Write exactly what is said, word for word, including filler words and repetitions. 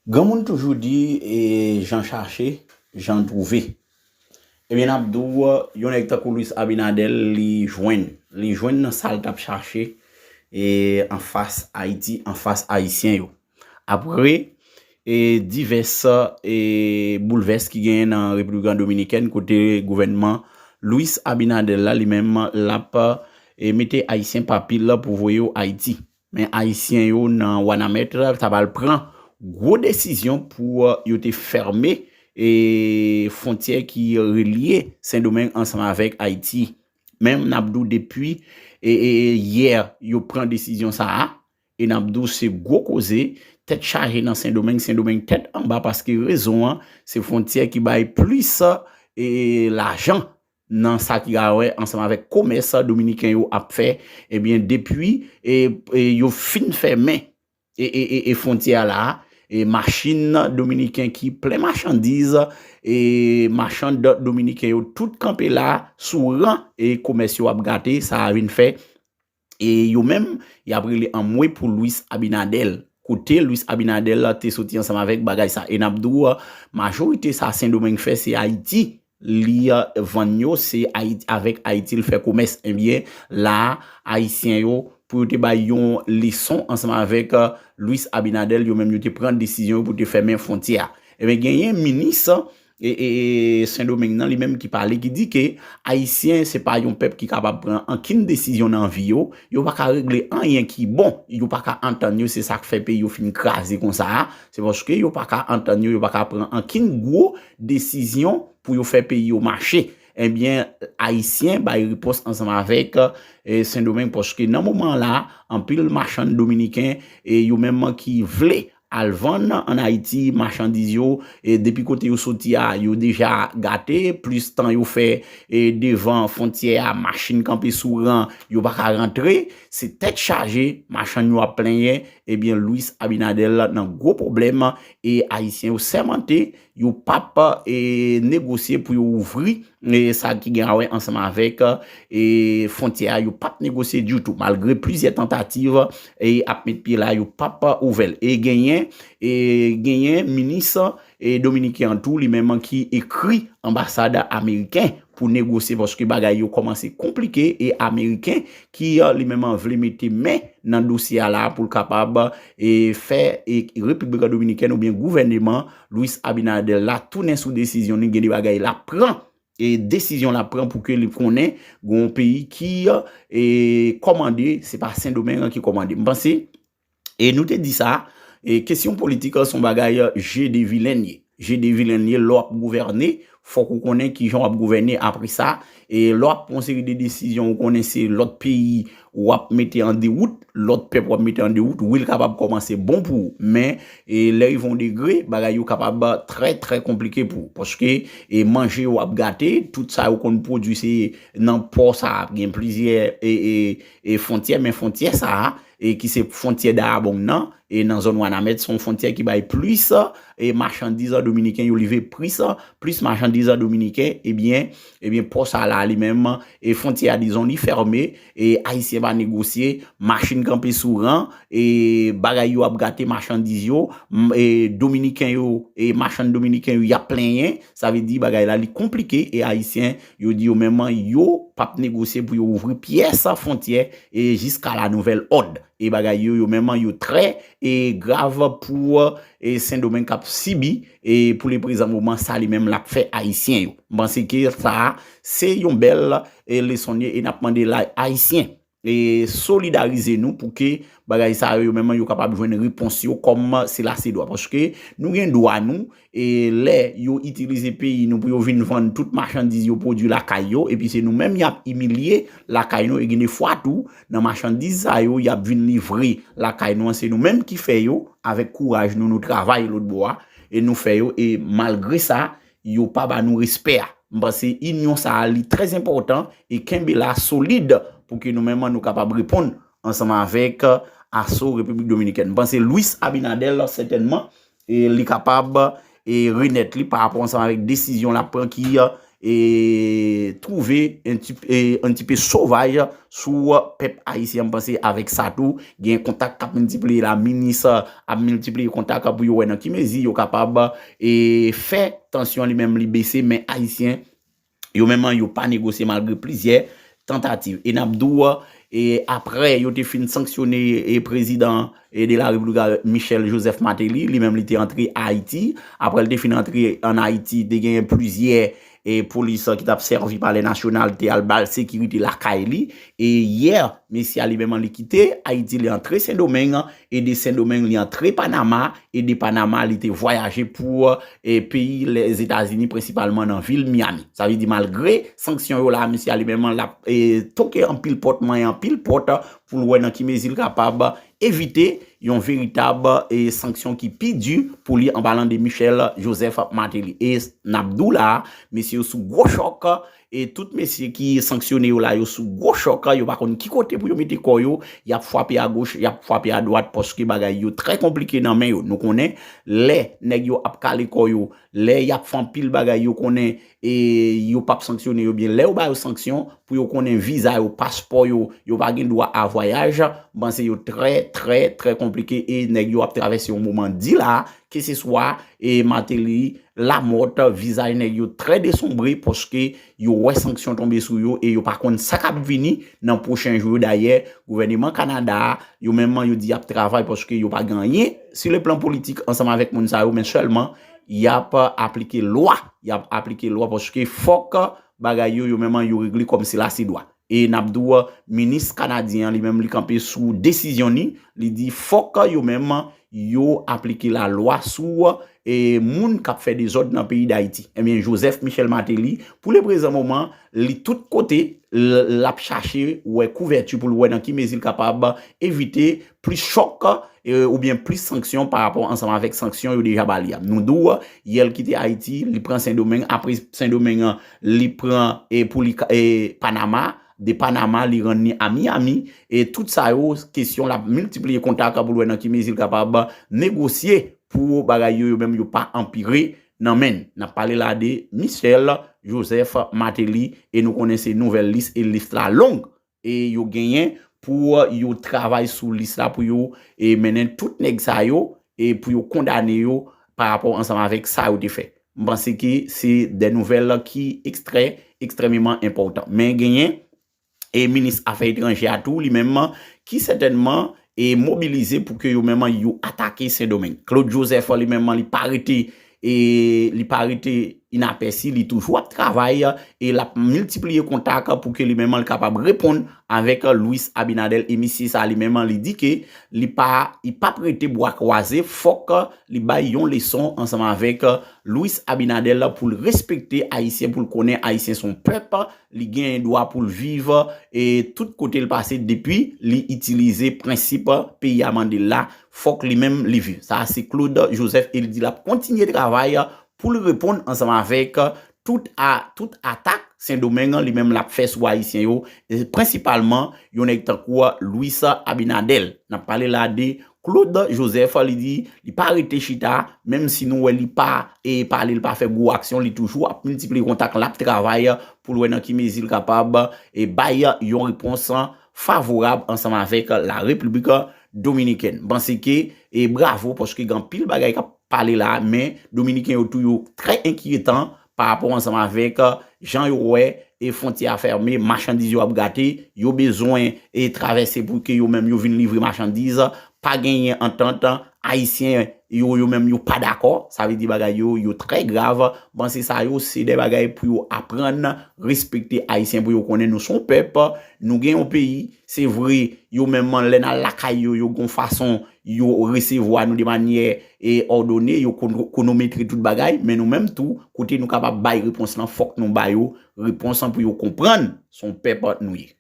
Granmoun toujou di, e, jan chache, jan twouve. Ebyen, n ap di w, yon nèg tankou Luis Abinader, li jwenn. Li jwenn nan sa l t ap chache, e, anfas Ayiti, anfas Ayisyen yo. Apre, e, divès, e, boulvès ki genyen nan Repiblik Dominikèn, kote gouvènman Luis Abinader la, li menm, l ap, e, mete Ayisyen pa pil pou voye yo Ayiti. Men Ayisyen yo nan Wanament, sa pral pran gwo desizyon pou, e, yo te fèmen, e, fwontyè ki relye Sendomeng ansanm avèk Ayiti. Men n ap di w depi, e, e, e, yè yo pran desizyon sa a, e n ap di w se gwo koze, tèt chaje nan Sendomeng, Sendomeng tèt anba, paske rezon an, se fwontyè ki bay plis, e, lajan nan sa ki gen a wè ansanm avèk komès dominiken yo ap fè, ebyen, depi, e, e, yo fin fèmen, e, e, e, e fwontyè a la, e machin dominiken ki plen machandiz, e machann dominiken yo tout kanpe la sou ran, e komès yo ap gate, sa a vin fè, e yo menm, y ap rele anmwe pou Luis Abinader. Kote Luis Abinader te soti ansanm avèk bagay sa. E n ap di w, majorite sa Sendomeng fè, se Ayiti li, e, vann yo, se Ayiti, avèk Ayiti l fè komès. Ebyen, la a, Ayisyen yo, pou yo te bay yon leson ansanm avèk, e, Luis Abinader, yo menm yo te pran desizyon yo pou te fèmen fwontyè a. Ebyen, genyen minis, e, e, e, Sendomeng nan, li menm ki pale, ki di ke Ayisyen se pa yon pèp ki kapab pran ankenn desizyon nan vi yo, yo pa ka regle anyen ki bon, yo pa ka antann yo, se sa k fè peyi yo fin kraze konsa a, se paske yo pa ka antann yo, yo pa ka pran ankenn gwo desizyon pou yo fè peyi yo mache. Ebyen, Ayisyen bay repons ansanm avèk, e, Sendomeng, paske nan moman la, anpil machann dominiken, e, yo menm ki vle al vann ann Ayiti machandiz yo, e, depi kote yo soti a, yo deja gate, plis tan yo fè, e, devan fwontyè a, machin kanpe sou ran, yo pa ka rantre, se tèt chaje, machann yo ap plenyen, ebyen, Luis Abinader nan gwo pwoblèm, e Ayisyen yo sèmante, yo p ap, e, negosye pou yo ouvri, e, sa ki gen a wè ansanm avèk, e, fwontyè a, yo p ap negosye ditou, malgre plizyè tantativ, e, ap met pye la, yo p ap ouvè l. E genyen, e, genyen minis, e, dominiken an tou, li menm ki ekri anbasad ameriken pou negosye, paske bagay yo kòmanse konplike, e ameriken ki, e, li menm vle mete men nan dosye a la pou l kapab, e, fè, e, Repiblik Dominikèn oubyen gouvèneman Luis Abinader la tounen sou desizyon li, gen de bagay l ap pran. E desizyon l ap pran pou ke li konnen gen yon peyi ki, e, kòmande, se pa Sendomeng ki kòmande. M panse, e nou te di sa, e kesyon politik se yon bagay je de vilen ye. Je de vilen ye, lè w ap gouvène, fòk ou konnen kijan w ap gouvène apre sa. E lè w ap pran yon seri de desizyon, ou konnen se lòt peyi w ap mete an dewout, lòt pèp w ap mete an dewout, wi, l kapab kòmanse bon pou ou. Men, e lè rive yon degre, bagay yo kapab trè, trè konplike pou ou. Paske, e manje yo ap gate, tout sa yo konn pwodui se nan pò sa a, gen plizyè, e, e, e fwontyè, men fwontyè sa a, e ki se fwontyè Dayabong nan, e nan zòn Wanament, se yon fwontyè ki bay plis, e machandiz dominiken, yo leve plis, plis machandiz dominiken, ebyen, ebyen, pò sa la li menm, e fwontyè a, dizon, li fèmen, e Ayisyen pa negosye, machin kanpe sou ran, e bagay yo ap gate machandiz yo, m, e Dominiken yo, e machann dominiken yo, y ap plenyen, sa vle di bagay la li konplike, e Ayisyen, yo di yo menm, yo p ap negosye pou yo ouvri pyès fwontyè, e jiska la nouvèl òd. E bagay yo, yo menm, yo trè, e grav pou, e Sendomeng k ap sibi, e pou le prezan moman, sa li menm l ap fè Ayisyen yo. M panse ke sa, se yon bèl, e leson li ye, e n ap mande la Ayisyen, e solidarize nou pou ke bagay sa yo, yo menm, yo kapab jwenn repons yo kòm se la se dwa. Paske nou gen dwa nou, e lè yo itilize peyi nou pou yo vin vann tout machandiz yo pwodui lakay yo, epi se nou menm y ap imilye lakay nou, e gen de fwa tou, nan machandiz sa yo, y ap vin livre lakay nou an, se nou menm ki fè yo, avèk kouraj nou, nou travay lòt bò a, e nou fè yo, e malgre sa, yo pa ba nou respè a. M panse inyon sa a, li trè enpòtan, e kenbe la solid pou ke nou menm nou kapab reponn ansanm avèk aso Repiblik Dominikèn. M panse Luis Abinader, sètènman, e li kapab, e renèt li pa rapò ansanm avèk desizyon l ap pran ki, e, e, twouve un ti, e, un ti pe sovaj sou pèp ayisyen. M panse avèk sa tou, gen kontak k ap miltipliye la, minis ap miltipliye kontak pou yo wè nan ki mezi yo kapab, e, fè tansyon li menm li bese, men ayisyen yo menm yo pa negosye malgre plizyè tantativ. E n ap di w, e, apre yo te fin sanksyone, e, prezidan, e, de la Repiblik Michel Joseph Martelly, li menm li te antre Ayiti. Apre l te fin antre ann Ayiti, te gen plizyè, e, polis ki t ap sèvi Palè Nasyonal te al ba l sekirite lakay li. E yè, mesye a li menm li kite Ayiti, li antre Sendomeng, e de Sendomeng li antre Panama, e de Panama li te vwayaje pou, e, peyi Lèzetazini, prensipalman nan vil Miami. Sa vle di malgre sanksyon yo la, mesye a li menm l ap, e, toke anpil pòt, manyen anpil pòt pou l wè nan ki mezi l kapab evite yon veritab, e, sanksyon ki pi di pou li, an palan de Michel Joseph Martelly. E n ap di w la, mesye yo sou gwo chòk, e tout mesye ki sanksyone yo la, yo sou gwo chòk, yo pa konn ki kote pou yo mete kò yo, y ap frape agoch, y ap frape adwat, paske bagay yo trè konplike nan men yo. Nou konnen, lè nèg yo ap kale kò yo, lè y ap fè anpil bagay, yo konnen, e yo p ap sanksyone yo byen. Lè yo ba yo sanksyon, pou yo konnen viza yo, paspò yo, yo pa gen dwa a vwayaj, m panse yo trè, trè, trè konplike, e nèg yo ap travèse yon moman di la, keseswa, e Martelly, Lamothe, vizaj nèg yo trè desonbre, paske yo wè sanksyon tonbe sou yo, e yo pa konn sa k ap vini nan pwochen jou yo. Dayè, gouvèneman Kanada a, yo menm yo di y ap travay, paske yo pa gen anyen, sur le plan politik, ansanm avèk moun sa yo, men sèlman, y ap aplike lwa, y ap aplike lwa, paske fòk bagay yo, yo menm yo regle kòm se la se dwa. E n ap di w, minis kanadyen an, li menm, li kanpe sou desizyon ni, li di fòk yo menm, yo aplike lalwa sou, e, moun k ap fè dezòd nan peyi Dayiti. Ebyen, Joseph Michel Martelly, pou le prezan moman, li tout kote, l, l ap chache wè kouvèti pou l wè nan ki mezi l kapab evite plis chòk, e, oubyen plis sanksyon pa rapò ansanm avèk sanksyon yo deja ba li a. Nou di w, yè l kite Ayiti, li pran Sendomeng, apre Sendomeng an, li pran, e, pou li ka, e, Panama, de Panama, li rann li a Miami, e tout sa yo, kesyon l ap miltipliye kontak pou l wè nan ki mezi l kapab negosye pou bagay yo, yo menm yo pa anpire nan men n. N ap pale la de Michel Joseph Martelly, e nou konnen se nouvèl lis, e lis la long, e yo genyen pou yo travay sou lis la, pou yo, e mennen tout nèg sa yo, e pou yo kondane yo pa rapò ansanm avèk sa yo te fè. M panse ke se de nouvèl ki ekstrè, ekstrèmeman enpòtan. Men genyen, e minis afè etranjè a tou, li menm, ki sètènman, e mobilize pou ke yo menm yo atake Sendomeng. Claude Joseph, li menm, li pa rete, e li pa rete inapèsi, li toujou ap travay, e l ap miltipliye kontak pou ke li menm li kapab reponn avèk Luis Abinader. E misye sa, li menm, li di ke li pa, li p ap rete bwa kwaze, fòk li bay yon leson ansanm avèk Luis Abinader pou l respekte Ayisyen, pou l konnen Ayisyen se yon pèp, li gen dwa pou l viv, e tout kote l pase, depi li itilize prensip peyi a mande l la, fòk li menm li viv. Sa a se Claude Joseph, e li di l ap kontinye travay pou l reponn ansanm avèk tout a, tout atak Sendomeng an, li menm l ap fè sou Ayisyen yo, e prensipalman yon nèg tankou Luis Abinader. N ap pale la de Claude Joseph, li di li pa rete chita, menm si nou wè li pa, e, pale, li pa fè gwo aksyon, li toujou ap miltipliye kontak, l ap travay pou l wè nan ki mezi l kapab, e, bay yon repons favorab ansanm avèk la Repiblik Dominikèn. M panse ke, e, bravo, paske gen anpil bagay k ap pale la, men Dominiken yo tou yo trè enkyetan pa rapò ansanm avèk, e, jan yo wè, e, fwontyè a fèmen, machandiz yo ap gate, yo bezwen, e, travèse pou ke yo menm yo vin livre machandiz, pa genyen antant, Ayisyen yo, yo menm yo pa dakò, sa vle di bagay yo, yo trè grav. M panse sa yo se de bagay pou yo aprann respekte Ayisyen, pou yo konnen nou se yon pèp, nou gen yon peyi, se vre, yo menm lè n al lakay yo, yo gon fason yo resevwa nou de manyè, e, òdone, yo kono-, konometre tout bagay, men nou menm tou, kote nou kapab bay repons lan, fòk nou ba yo repons lan pou yo konprann se yon pèp nou ye.